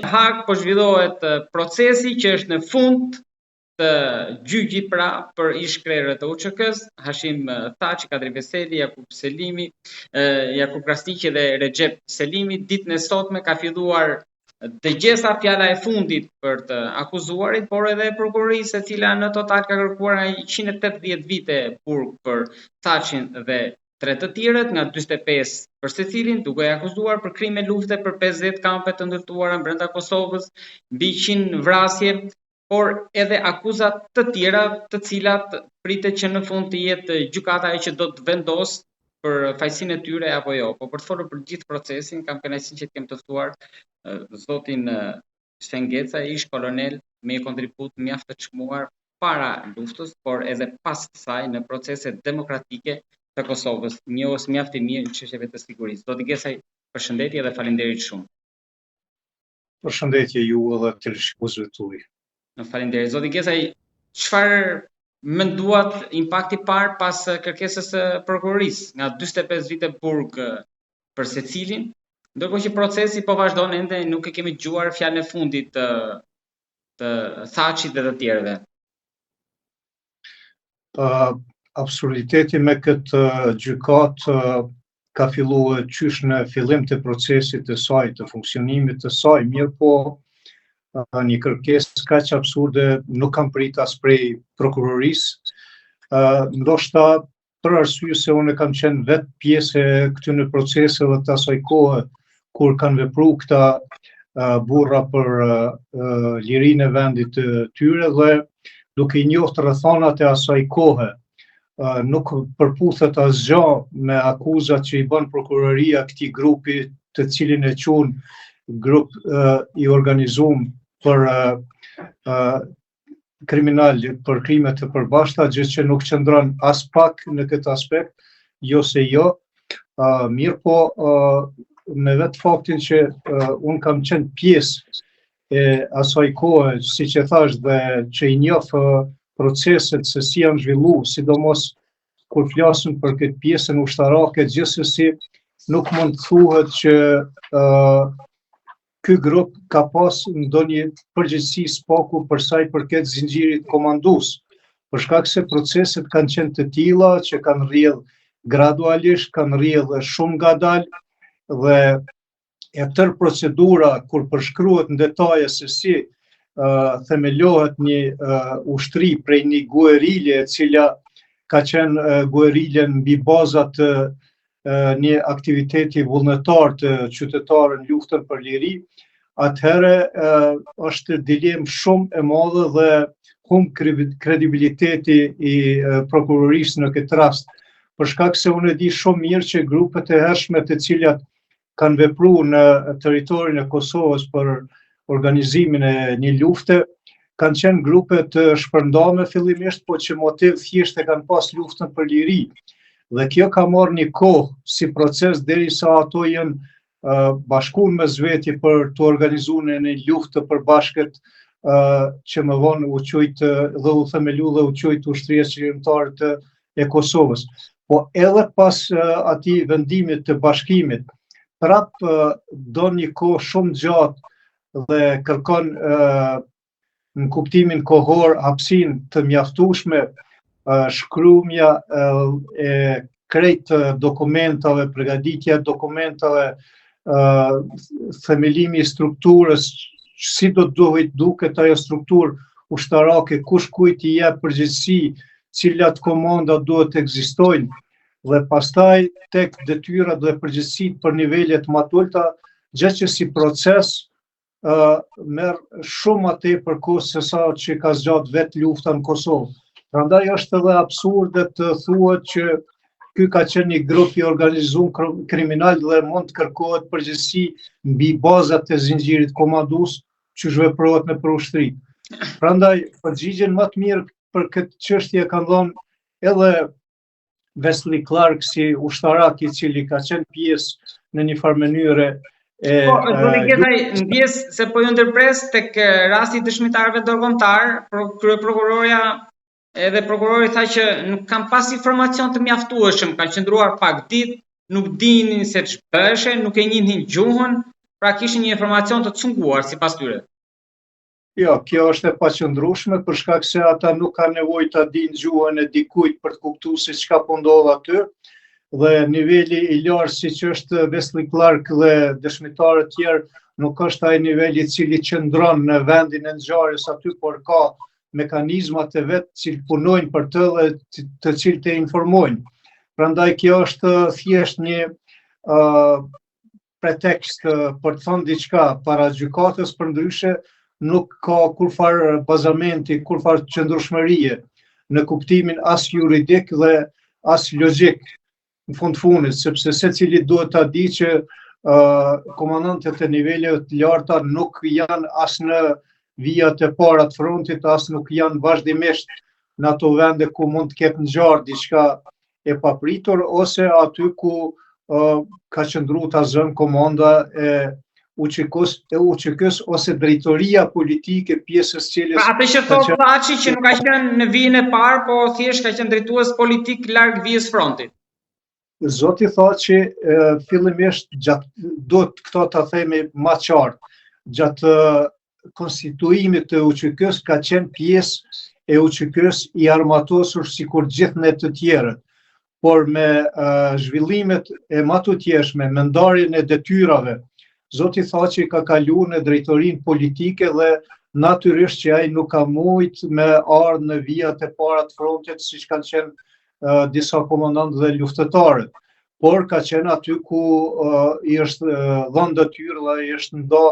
Hagë po zhvillohet procesi që është në fund të gjyqit pra për ish-krerët e UÇK-s, Hashim Thaçi, Kadri Veseli, Jakup Selimi, Jakup Krasniqi dhe Rexhep Selimi. Ditën e sotme ka filluar dëgjesa fjala e fundit për të akuzuarit, por edhe prokurorisë e cila në total ka kërkuar nga 180 vite burg për Thaçin dhe tre të tjerët, nga 45 për secilin, duke e akuzuar për krime lufte për 50 kampe të ndërtuara brenda Kosovës, mbi 100 vrasje, por edhe akuza të tjera të cilat pritet që në fund të jetë gjykata ajo që do të vendosë për fajësinë e tyre apo jo. Po për të folur për gjithë procesin, kam kënaqësinë që të kem të ftuar zotin Hysen Gecaj, ish kolonel me një kontribut mjaft të çmuar para luftës, por edhe pas saj në proceset demokratike të Kosovës, njohës mjaft i mirë i çështjeve të sigurisë. Zoti Gecaj, përshëndetje dhe faleminderit shumë. Përshëndetje ju edhe teleshikuesve tuaj. Faleminderit. Zoti Gecaj, çfarë menduat impakti i parë pas kërkesës së prokurorisë nga 45 vite burg për secilin, ndërkohë që procesi po vazhdon ende nuk e kemi dëgjuar fjalën e fundit të të Thaçit dhe të tjerëve. Uh, absurditeti me këtë gjykatë uh, ka filluar qysh në fillim të procesit të saj, të funksionimit të saj, mirëpo një kërkesë kaq absurde nuk kam prit as prej prokurorisë, ndoshta për arsye se unë kam qenë vetë pjesë e këtyne proceseve të asaj kohe, kur kanë vepru këta burra për lirinë e vendit të tyre dhe duke i njohtë rrethanat e asaj kohe, nuk përputhet asgjë me akuzat që i bën prokuroria këtij grupi të cilin e qun grup i organizum për kriminal për krime të përbashkëta, gjë që nuk qëndron aspak në këtë aspekt, jo se jo, mirëpo me vetë faktin që unë kam qenë pjesë e asaj kohe, siç e thashë dhe që i njoh proceset se si janë zhvillu, sidomos kur flasim për këtë pjesën ushtarake, gjithsesi nuk mund të thuhet që uh, ky grup ka pas ndonjë përgjegjësi së paku për sa i përket zinxhirit komandues, për shkak se proceset kanë qenë të tilla që kanë rrjedh gradualisht, kanë rrjedh shumë ngadalë dhe e tërë procedura kur përshkruhet në detaje se si uh, themelohet një uh, ushtri prej një guerile e cila ka qenë uh, guerile mbi baza të uh, një aktiviteti vullnetar të qytetarëve në luftën për liri, atëherë uh, është dilemë shumë e madhe dhe humb kredibiliteti i uh, prokurorisë në këtë rast, për shkak se unë e di shumë mirë që grupet e hershme të cilat kanë vepru në territorin e Kosovës për organizimin e një lufte, kanë qenë grupe të shpërndame fillimisht, po që motiv thjesht e kanë pas luftën për liri. Dhe kjo ka marrë një kohë si proces derisa ato janë bashku mes veti për t'u organizu në një luftë të përbashkët që më vonë u qujt dhe u themelu dhe u qujt ushtria çlirimtare të e Kosovës. Po edhe pas atij vendimit të bashkimit, prap do një kohë shumë gjatë dhe kërkon në kuptimin kohor hapësinë të mjaftueshme shkrumja e krejt dokumentave, përgatitja e dokumentave, themelimi i strukturës, si do të duhet duket ajo strukturë ushtarake, kush kujt i jep përgjegjësi, cilat komanda duhet të ekzistojnë dhe pastaj tek detyrat dhe përgjegjësitë për nivelet më të ulëta, gjë që si proces uh, merr shumë më tepër kohë se sa që ka zgjat vetë lufta në Kosovë. Prandaj është edhe absurde të thuhet që ky ka qenë një grup i organizuar kriminal dhe mund të kërkohet përgjegjësi mbi bazat e zinxhirit komandues që veprohet nëpër ushtri. Prandaj përgjigjen më të mirë për këtë çështje kanë dhënë edhe Wesley Clark si ushtarak i cili ka qenë pjesë në një farë mënyre e Po, zoti Gecaj, ndjesë se po ju ndërpres tek rasti i dëshmitarëve ndërkombëtar, pro, kryeprokurorja edhe prokurori tha që nuk kanë pas informacion të mjaftueshëm, kanë qëndruar pak ditë, nuk dinin se ç'bëheshe, nuk e njihnin gjuhën. Pra kishin një informacion të cunguar sipas tyre. Jo, kjo është e paqëndrueshme për shkak se ata nuk kanë nevojë ta dinë gjuhën e dikujt për të kuptuar se çka po ndodh aty dhe niveli i lartë siç është Wesley Clark dhe dëshmitarët tjerë nuk është ai nivel i cili qëndron në vendin e ngjarjes aty, por ka mekanizmat e vet të cilët punojnë për të dhe të cilët e informojnë. Prandaj kjo është thjesht një uh, pretekst për të thënë diçka para gjykatës, përndryshe nuk ka kurrfarë bazamenti, kurrfarë qëndrueshmërie në kuptimin as juridik dhe as logjik në fund fundit, sepse secili duhet ta di që uh, komandantët e niveleve të larta nuk janë as në vijat e para të frontit, as nuk janë vazhdimisht në ato vende ku mund të ketë ngjarë diçka e papritur ose aty ku uh, ka qëndru ta zëmë komanda e UÇK-s, e UÇK-s ose drejtoria politike pjesë e cilës Pra atë që thotë Thaçi që nuk ka qenë në vijën e parë, po thjesht ka qenë drejtues politik larg vijës frontit. Zoti Thaçi fillimisht gjatë duhet këto ta themi ma qartë, gjatë konstituimit të UÇK-së ka qenë pjesë e UÇK-së i armatosur sikur gjithë ne të tjerët, por me uh, zhvillimet e matutjeshme, me ndarjen e detyrave, Zoti Thaçi ka kalu në drejtorinë politike dhe natyrisht që ai nuk ka mujt me ardhë në vijat e para të frontit, siç kanë qenë uh, disa komandantë dhe luftëtarët por ka qenë aty ku uh, i është uh, dhënë detyrë dhe i është nda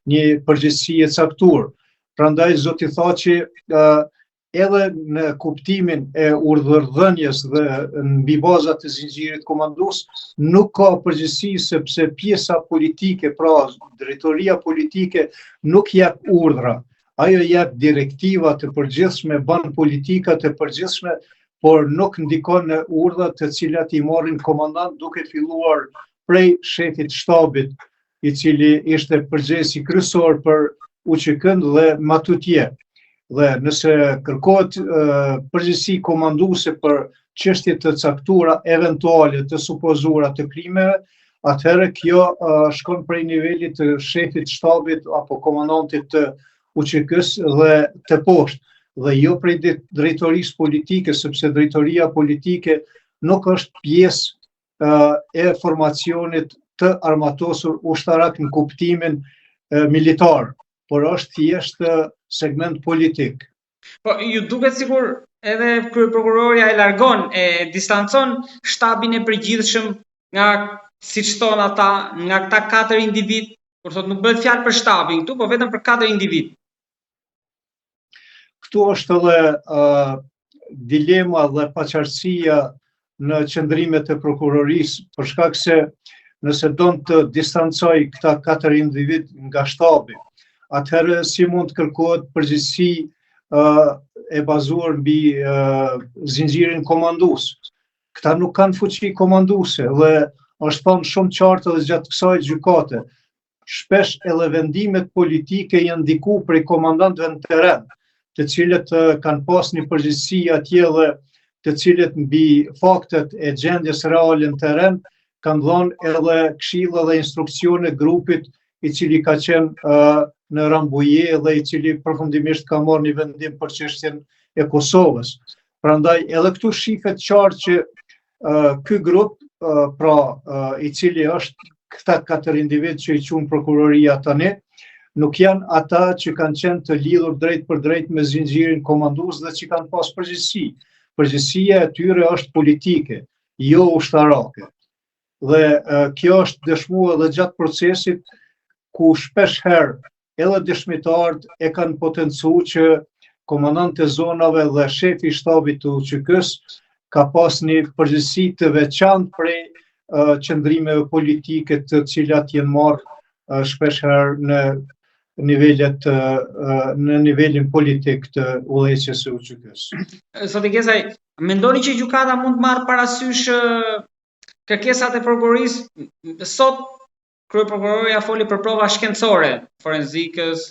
një përgjegjësi e caktuar. Prandaj zoti Thaçi uh, edhe në kuptimin e urdhërdhënies dhe mbi bazat e zinxhirit komandues nuk ka përgjegjësi sepse pjesa politike, pra drejtoria politike nuk jep urdhra. Ajo jep direktiva të përgjithshme, bën politika të përgjithshme, por nuk ndikon në urdhrat të cilat i marrin komandantët duke filluar prej shefit shtabit, i cili ishte përgjegjësi kryesor për UÇK-në dhe ma tutje. Dhe nëse kërkohet përgjegjësi komanduese për çështje të caktuara eventuale të supozuara të krimeve, atëherë kjo shkon prej nivelit të shefit shtabit apo komandantit të UÇK-së dhe te poshtë dhe jo prej drejtorisë politike, sepse drejtoria politike nuk është pjesë e formacionit të armatosur ushtarak në kuptimin militar, por është thjesht segment politik. Po, ju duket sikur edhe kryeprokurorja e largon, e distancon shtabin e përgjithshëm nga, siç thonë ata, nga këta katër individë, kur thotë nuk bëhet fjalë për shtabin këtu, po vetëm për katër individë. Këtu është edhe uh, dilema dhe paqartësia në qëndrimet e prokurorisë, për shkak se nëse don të distancojë këta katër individë nga shtabi, atëherë si mund të kërkohet përgjegjësi uh, e bazuar mbi uh, zinxhirin komandues. Këta nuk kanë fuqi komanduese dhe është thënë shumë qartë edhe gjatë kësaj gjykate. Shpesh edhe vendimet politike janë ndiku prej komandantëve në terren, të cilët kanë pas një përgjegjësi atje dhe të cilët mbi faktet e gjendjes reale në terren kanë dhënë edhe këshilla dhe instruksione grupit i cili ka qenë uh, në Rambuje dhe i cili përfundimisht ka marrë një vendim për çështjen e Kosovës. Prandaj edhe këtu shifet qartë që uh, ky grup, uh, pra uh, i cili është këta katër individë që i quan prokuroria tani, nuk janë ata që kanë qenë të lidhur drejtpërdrejt me zinxhirin komandues dhe që kanë pas përgjegjësi. Përgjegjësia e tyre është politike, jo ushtarake. Dhe kjo është dëshmuar edhe gjatë procesit ku shpesh herë edhe dëshmitarët e kanë potencu që komandantët e zonave dhe shefi i shtabit të UÇK-së ka pas një përgjegjësi të veçantë prej qëndrimeve politike të cilat janë marrë shpesh herë në nivelet në nivelin politik të udhëheqjes së UÇK-së. Zoti Gezaj, mendoni që gjykata mund të marrë parasysh kërkesat e prokurorisë sot kryeprokurorja foli për prova shkencore, forenzikës,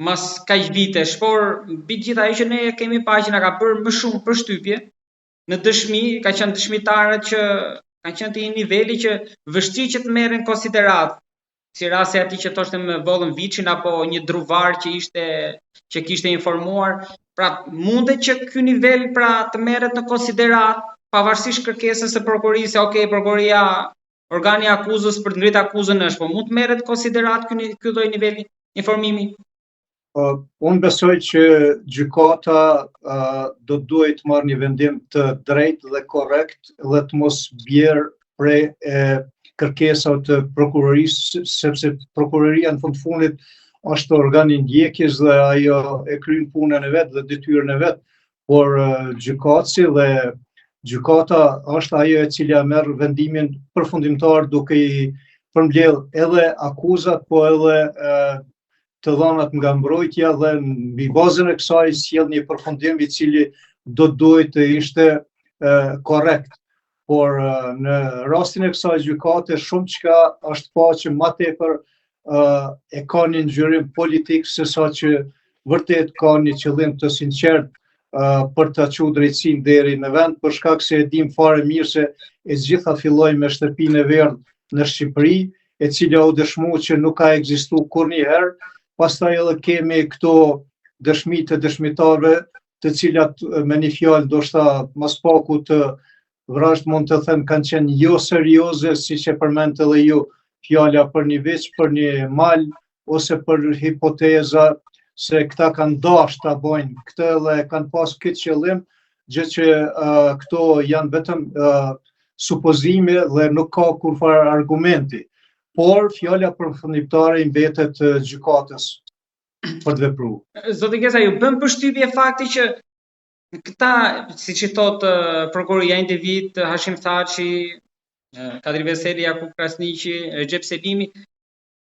mas kaq vitesh, por mbi të gjitha ajo që ne kemi pa që na ka bërë më shumë përshtypje në dëshmi, ka qenë dëshmitarët që kanë qenë të një niveli që vështirë që të merren në konsideratë. Si rasti i atij që thoshte më vodhën viçin apo një druvar që ishte që kishte informuar, pra mundet që ky nivel pra të merret në konsideratë pavarësisht kërkesës së prokurorisë, ok, prokuroria organi i akuzës për të ngritur akuzën është, po mund të merret në konsideratë ky ky lloj niveli informimi? Uh, unë besoj që gjykata uh, do të duhej të marrë një vendim të drejtë dhe korrekt dhe të mos bjerë pre e kërkesave të prokurorisë, sepse prokuroria në fund të fundit është organ i ndjekjes dhe ajo e kryen punën e vet dhe detyrën e vet, por gjykatësi dhe gjykata është ajo e cila merr vendimin përfundimtar duke i përmbledh edhe akuzat, po edhe të dhënat nga mbrojtja dhe mbi bazën e kësaj sjell një përfundim i cili do të duhej të ishte korrekt. Por në rastin e kësaj gjykate shumë çka është pa që ma tepër e ka një ngjyrim politik se sa që vërtet ka një qëllim të sinqert për ta çu drejtësinë deri në vend, për shkak se e dim fare mirë se e gjitha filloi me shtëpinë e verdhë në Shqipëri, e cila u dëshmu që nuk ka ekzistu kurrnjëherë, pastaj edhe kemi këto dëshmi të dëshmitarëve, të cilat me një fjalë ndoshta më së paku të vrazhdë mund të them kanë qenë jo serioze, siç e përmendët edhe ju, fjala për një viç, për një mal, ose për hipoteza se këta kanë dashtë ta bojnë këtë dhe kanë pas këtë qëllim, gjë që uh, këto janë vetëm uh, supozime dhe nuk ka kurrfarë argumenti. Por fjala përfundimtare i mbetet gjykatës për të vepru. Zoti Geza, ju bën përshtypje fakti që këta, siç i thotë prokuroria individ, Hashim Thaçi, Kadri Veseli, Jakup Krasniqi, Rexhep Selimi,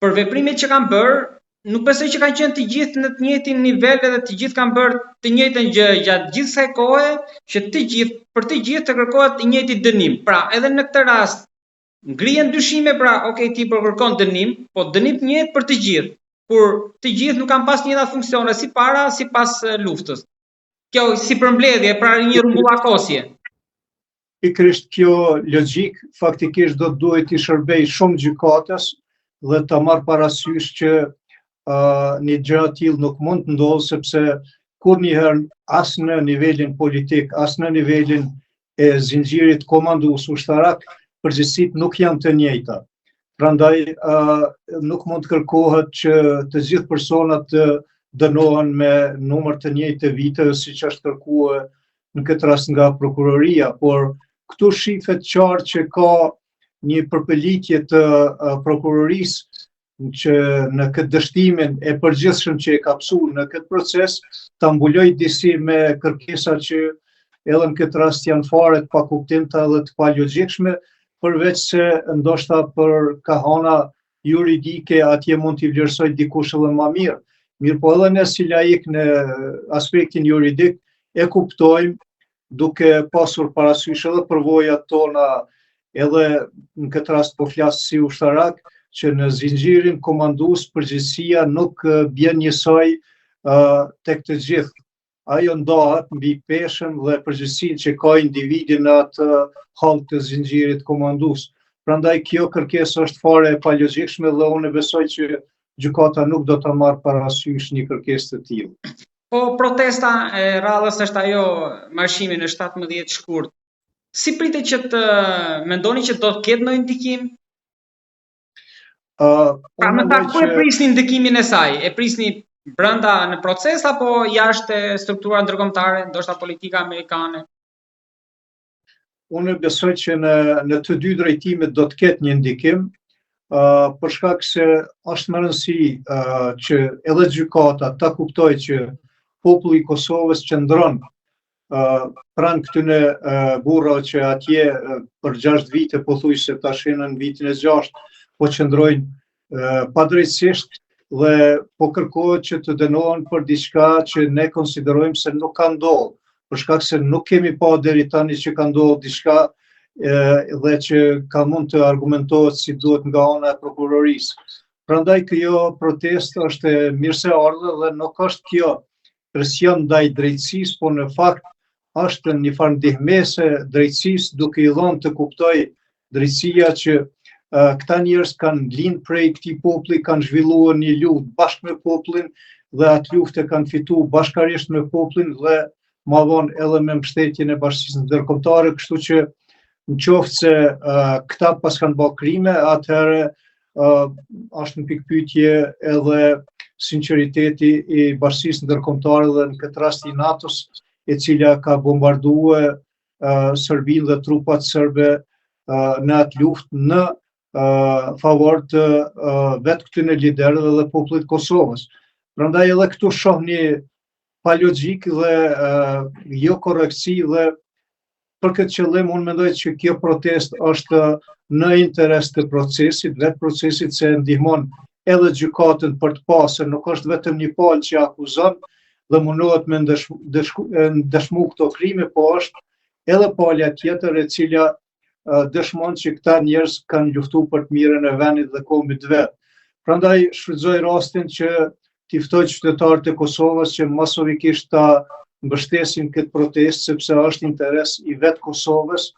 për veprimet që kanë bërë, nuk besoj që kanë qenë të gjithë në të njëjtin nivel edhe të gjithë kanë bërë të njëjtën gjë gjatë gjithë kësaj kohe, që të gjithë për të gjithë të kërkohet i njëjti dënim. Pra, edhe në këtë rast ngrihen dyshime, pra, ok, ti po kërkon dënim, po dënim të njëjtë për të gjithë, kur të gjithë nuk kanë pas të njëjtat funksione si para si pas luftës. Kjo si përmbledhje, pra një rrumbullakosje. Pikërisht kjo logjikë faktikisht do të duhej t'i shërbejë shumë gjykatës dhe ta marrë parasysh që uh, një gjë e tillë nuk mund të ndodhë sepse kurrnjëherë as në nivelin politik, as në nivelin e zinxhirit komandues ushtarak, përgjegjësitë nuk janë të njëjta. Prandaj uh, nuk mund të kërkohet që të gjithë personat të dënohen me numër të njëjtë të viteve siç është kërkuar në këtë rast nga prokuroria, por këtu shifet qartë që ka një përpëlitje të prokurorisë që në këtë dështimin e përgjithshëm që e ka pësu në këtë proces, ta mbulojë disi me kërkesa që edhe në këtë rast janë fare të pakuptimta dhe të palogjikshme, përveç se ndoshta për kahana juridike atje mund t'i vlerësojë dikush edhe ma mirë. Mirëpo edhe ne si laikë në aspektin juridik e kuptojmë duke pasur parasysh edhe përvojat tona edhe në këtë rast po flas si ushtarak, që në zinxhirin komandues përgjegjësia nuk bjen njësoj uh, tek të gjithë. Ajo ndahet mbi peshën dhe përgjegjësinë që ka individi në atë hallkë të zinxhirit komandues. Prandaj kjo kërkesë është fare e palogjikshme dhe unë besoj që gjykata nuk do ta marrë parasysh një kërkesë të tillë. Po protesta e radhës është ajo marshimi në 17 shkurt. Si pritet që të mendoni që do të ketë ndonjë ndikim? Uh, pra më saktë ku e prisni ndikimin e saj? E prisni brenda në proces apo jashtë struktura ndërkombëtare, ndoshta politika amerikane? Unë besoj që në në të dy drejtimet do të ketë një ndikim, uh, për shkak se është me rëndësi uh, që edhe gjykata ta kuptojë që populli i Kosovës qëndron pranë këtyne burrave që atje për 6 vite pothuajse tash në vitin e 6 po qëndrojnë padrejtësisht dhe po kërkohet që të dënohen për diçka që ne konsiderojmë se nuk ka ndodhur, për shkak se nuk kemi pa deri tani që ka ndodhur diçka dhe që ka mund të argumentohet si duhet nga ana e prokurorisë. Prandaj kjo protestë është e mirëseardhur dhe nuk është kjo presion ndaj drejtësisë, po në fakt është një farë ndihmese drejtësisë duke i dhënë të kuptojë drejtësia që Këta njerëz kanë lind prej këtij populli, kanë zhvilluar një luftë bashkë me popullin dhe atë luftë e kanë fitu bashkarisht me popullin dhe ma vonë edhe me mbështetjen e bashkësisë ndërkombëtare, kështu që në qoftë se uh, këta paskan ba krime, atëherë uh, është në pikëpyetje edhe sinqeriteti i bashkësisë ndërkombëtare dhe në këtë rast i NATO-s, e cila ka bombardue uh, Serbinë dhe trupat serbe uh, në atë luftë në uh, favor të uh, vetë këtyne liderëve dhe popullit të Kosovës. Prandaj edhe këtu shoh një palogjikë dhe uh, jo korrektësi dhe për këtë qëllim unë mendoj që kjo protestë është në interes të procesit, vetë procesit se ndihmon edhe gjykatën për të pa se nuk është vetëm një palë që akuzon dhe mundohet me dëshmu këto krime, po është edhe pala tjetër e cila dëshmon që këta njerëz kanë luftu për të mirën e vendit dhe kombit të vet. Prandaj shfrytëzoj rastin që t'i ftoj qytetarët e Kosovës që masovikisht ta mbështesin këtë protestë sepse është interes i vetë Kosovës,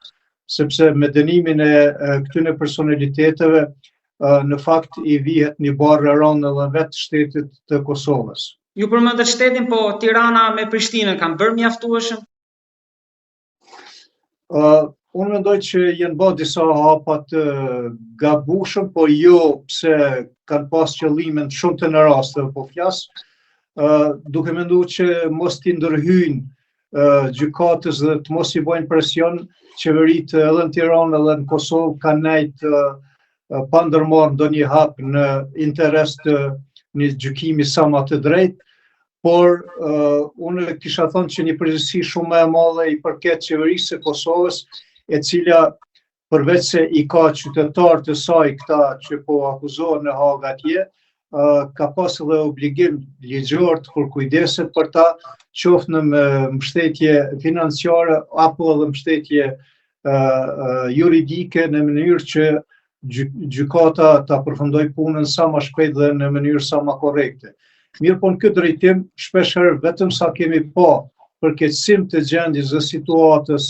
sepse me dënimin e këtyre personaliteteve në fakt i vihet një barrë e rëndë edhe vetë shtetit të Kosovës. Ju përmendët shtetin, po Tirana me Prishtinën kanë bërë mjaftueshëm? Uh, unë mendoj që janë bërë disa hapa të gabushëm, po jo pse kanë pas qëllime në shumtën e rasteve, po flas, uh, duke mendu që mos t'i ndërhyjnë uh, gjykatës dhe të mos i bojnë presion, qeveritë edhe në Tiranë edhe në Kosovë kanë nejt uh, pa ndërmarrë ndonjë hap në interes të një gjykimi sa ma të drejtë, por uh, unë kisha thënë që një përgjegjësi shumë më e madhe i përket qeverisë së Kosovës, e cila përveç se i ka qytetarë të saj këta që po akuzohen në Hagë atje, uh, ka pas edhe obligim ligjor të përkujdeset për ta, qoftë në mbështetje financiare apo edhe mbështetje uh, juridike në mënyrë që gjykata ta përfundojë punën sa më shpejt dhe në mënyrë sa më korrekte. Mirëpo në këtë drejtim, shpeshherë vetëm sa kemi pa përkeqësim të gjendjes dhe situatës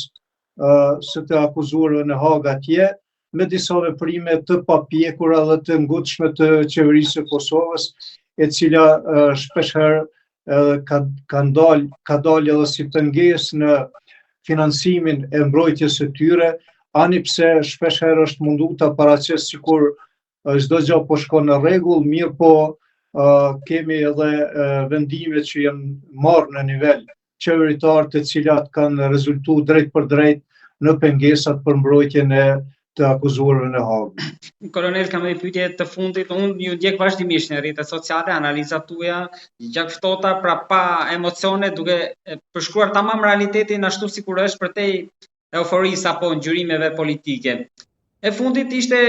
uh, së të akuzuarve në Hagë atje, me disa veprime të papjekura dhe të ngutshme të qeverisë së Kosovës, e cila uh, shpeshherë edhe ka ka ndal ka dalë edhe si pengesë në financimin e mbrojtjes së tyre, ani pse shpeshherë është mundu ta paraqesë sikur çdo gjë po shkon në rregull, mirëpo uh, kemi edhe uh, vendime që janë marrë në nivel qeveritar të cilat kanë rezultu drejtpërdrejt në pengesat për mbrojtjen e të akuzuarve në Hagë. Kolonel, kam një pyetje të fundit. Unë ju ndjek vazhdimisht në rrjetet sociale, analizat tuaja, gjakftohta, pra pa emocione, duke përshkruar tamam realitetin ashtu sikur është përtej euforisë apo ngjyrimeve politike. E fundit ishte,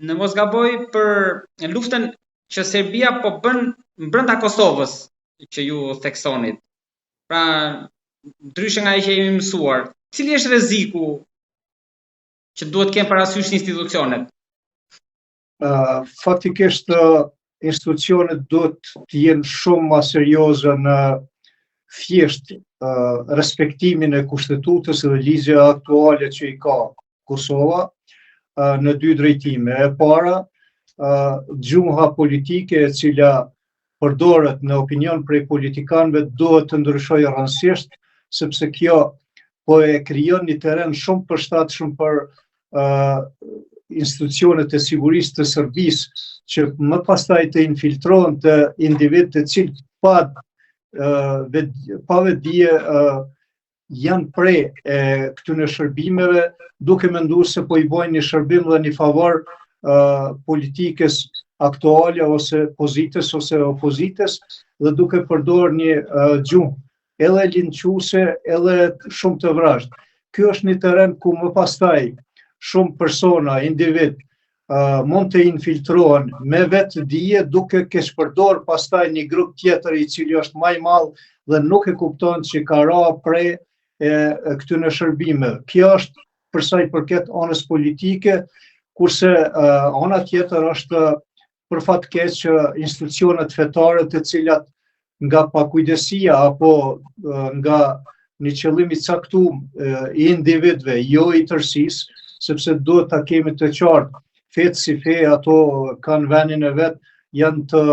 në mos gaboj, për luftën që Serbia po bën brenda Kosovës, që ju theksonit. Pra, ndryshe nga ajo që jemi mësuar, cili është rreziku që duhet të kenë parasysh institucionet? Uh, faktikisht uh, institucionet duhet të jenë shumë ma serioze në thjesht uh, respektimin e kushtetutës dhe ligjeve aktuale që i ka Kosova uh, në dy drejtime. E para, uh, gjuha politike e cila përdoret në opinion prej politikanëve duhet të ndryshojë rrënjësisht, sepse kjo po e krijon një terren shumë përshtatshëm për uh, institucionet e sigurisë të Serbisë, që më pastaj të infiltrohen të individë të cilët pa, uh, ved, pa vetëdije uh, janë pre e këtyre shërbimeve, duke menduar se po i bojnë një shërbim dhe një favor uh, politikës aktuale ose pozitës ose opozitës dhe duke përdorur një uh, gjuhë edhe linçuese edhe shumë të vrazhdë. Ky është një terren ku më pastaj shumë persona, individë, uh, mund të infiltrohen me vetëdije duke keqpërdor pastaj një grup tjetër i cili është ma i madh dhe nuk e kupton që ka ra pre e, e këtyre shërbimeve. Kjo është për sa i përket anës politike, kurse uh, ana tjetër është për fat keq që institucionet fetare të cilat nga pakujdesia apo nga një qëllim i caktum i individëve, jo i tërësisë, sepse duhet ta kemi të qartë. Fetë si fe ato kanë venin e vet, janë të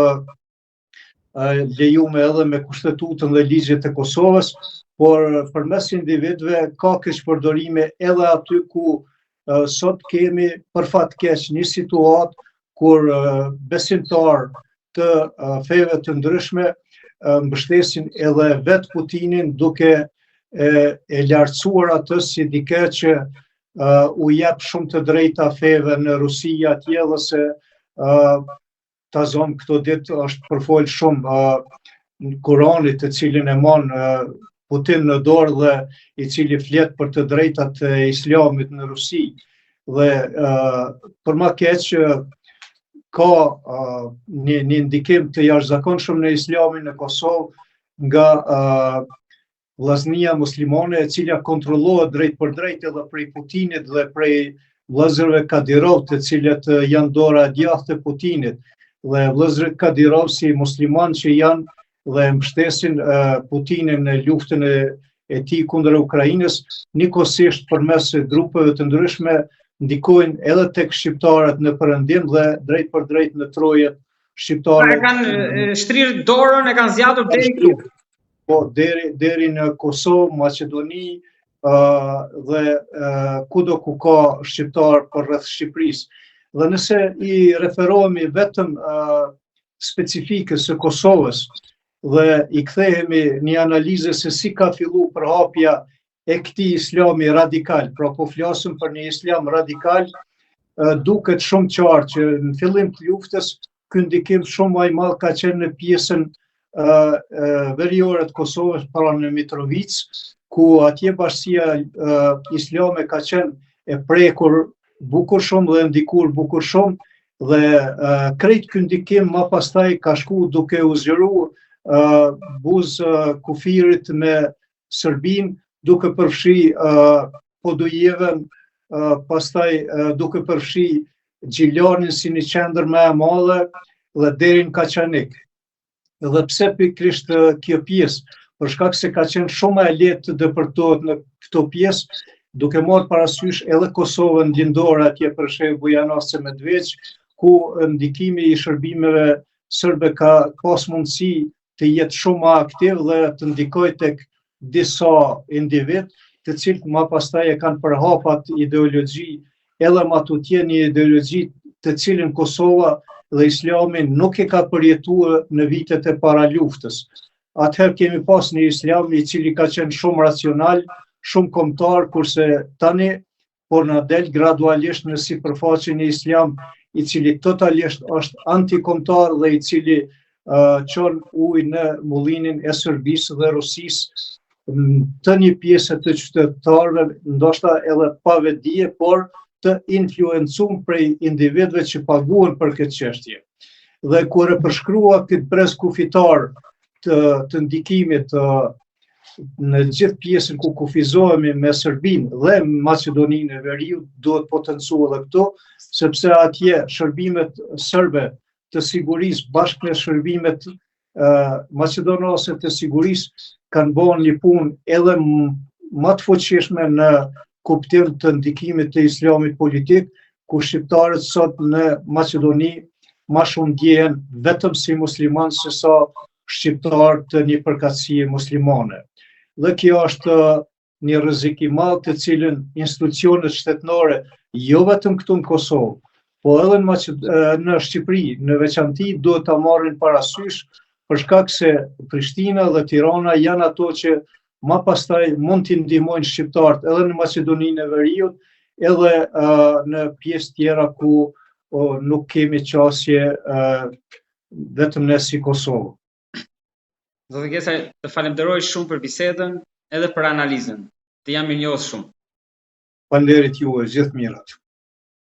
lejume edhe me kushtetutën dhe ligjet e Kosovës, por përmes individëve ka keqpërdorime edhe aty ku sot kemi për fat keq një situatë kur besimtarë të feve të ndryshme mbështesin edhe vetë Putinin duke e, e lartësuar atë si dikë që uh, u jep shumë të drejta feve në Rusi atje dhe se uh, ta zomë këto ditë është përfol shumë uh, Kurani të cilin e man uh, Putin në dorë dhe i cili flet për të drejtat e islamit në Rusi. Dhe uh, për ma keq ka uh, një, një ndikim të jashtëzakonshëm në islamin në Kosovë nga uh, Vllaznia muslimane e cila kontrollohet drejtpërdrejt edhe prej Putinit dhe prej vëllezërve Kadirov, të cilët janë dora e djathtë e Putinit. Dhe vëllezërit Kadirov si muslimanë që janë dhe mbështesin Putinin në luftën e e tij kundër Ukrainës, njëkohësisht përmes grupeve të ndryshme ndikojnë edhe tek shqiptarët në perëndim dhe drejtpërdrejt në trojet shqiptare. Pra e kanë shtrirë dorën, e kanë zgjatur deri këtu. Po deri deri në Kosovë, Maqedoni, uh, dhe uh, kudo ku ka shqiptar përreth Shqipërisë. Dhe nëse i referohemi vetëm uh, specifikës së Kosovës dhe i kthehemi një analize se si ka fillu përhapja e këtij islami radikal, pra po flasim për një islam radikal, duket shumë qartë që në fillim të luftës ky ndikim shumë më i madh ka qenë në pjesën veriore të Kosovës, pra në Mitrovicë, ku atje bashkësia islame ka qenë e prekur bukur shumë dhe ndikur bukur shumë dhe uh, krejt ky ndikim ma pastaj ka shku duke u zgjeru uh, buzë uh, kufirit me Serbinë, duke përfshi uh, Podujevën, uh, pastaj uh, duke përfshi Gjilanin si një qendër më e madhe dhe deri në Kaçanik. Dhe pse pikërisht kjo pjesë? Për shkak se ka qenë shumë më e lehtë të depërtohet në këto pjesë, duke marrë parasysh edhe Kosovën lindore atje Preshevë, Bujanoc e Medvegjë, ku ndikimi i shërbimeve serbe ka pas mundësi të jetë shumë më aktiv dhe të ndikojë tek disa individë, të cilët ma pastaj e kanë përhap atë ideologji edhe ma tutje një ideologji të cilën Kosova dhe Islami nuk e ka përjetuar në vitet e para luftës. Atëherë kemi pas një islam i cili ka qenë shumë racional, shumë kombëtar, kurse tani po na del gradualisht në sipërfaqe një islam i cili totalisht është antikombëtar dhe i cili uh, çon ujë në mullinin e Serbisë dhe Rusisë të një pjese të qytetarëve, ndoshta edhe pa vetëdije, por të influencum prej individëve që paguhen për këtë çështje. Dhe kur e përshkrua këtë brez kufitar të, të ndikimit të në gjithë pjesën ku kufizohemi me Serbinë dhe Maqedoninë e Veriut, duhet potencu edhe këtu, sepse atje shërbimet serbe të sigurisë bashkë me shërbimet maqedonase të sigurisë kanë bërë një punë edhe më të fuqishme në kuptim të ndikimit të islamit politik, ku shqiptarët sot në Maqedoni ma shumë ndjehen vetëm si musliman se sa shqiptarë të një përkatësie muslimane. Dhe kjo është një rrezik i madh të cilin institucionet shtetërore jo vetëm këtu në Kosovë, po edhe në në Shqipëri, në veçanti duhet ta marrin parasysh për shkak se Prishtina dhe Tirana janë ato që ma pastaj mund t'i ndihmojnë shqiptarët edhe në Maqedoninë e Veriut, edhe uh, në pjesë tjera ku uh, nuk kemi qasje uh, vetëm ne si Kosovë. Zoti Gecaj, të falenderoj shumë për bisedën edhe për analizën. Të jam mirënjohës shumë. Faleminderit juve, gjithë të mirat.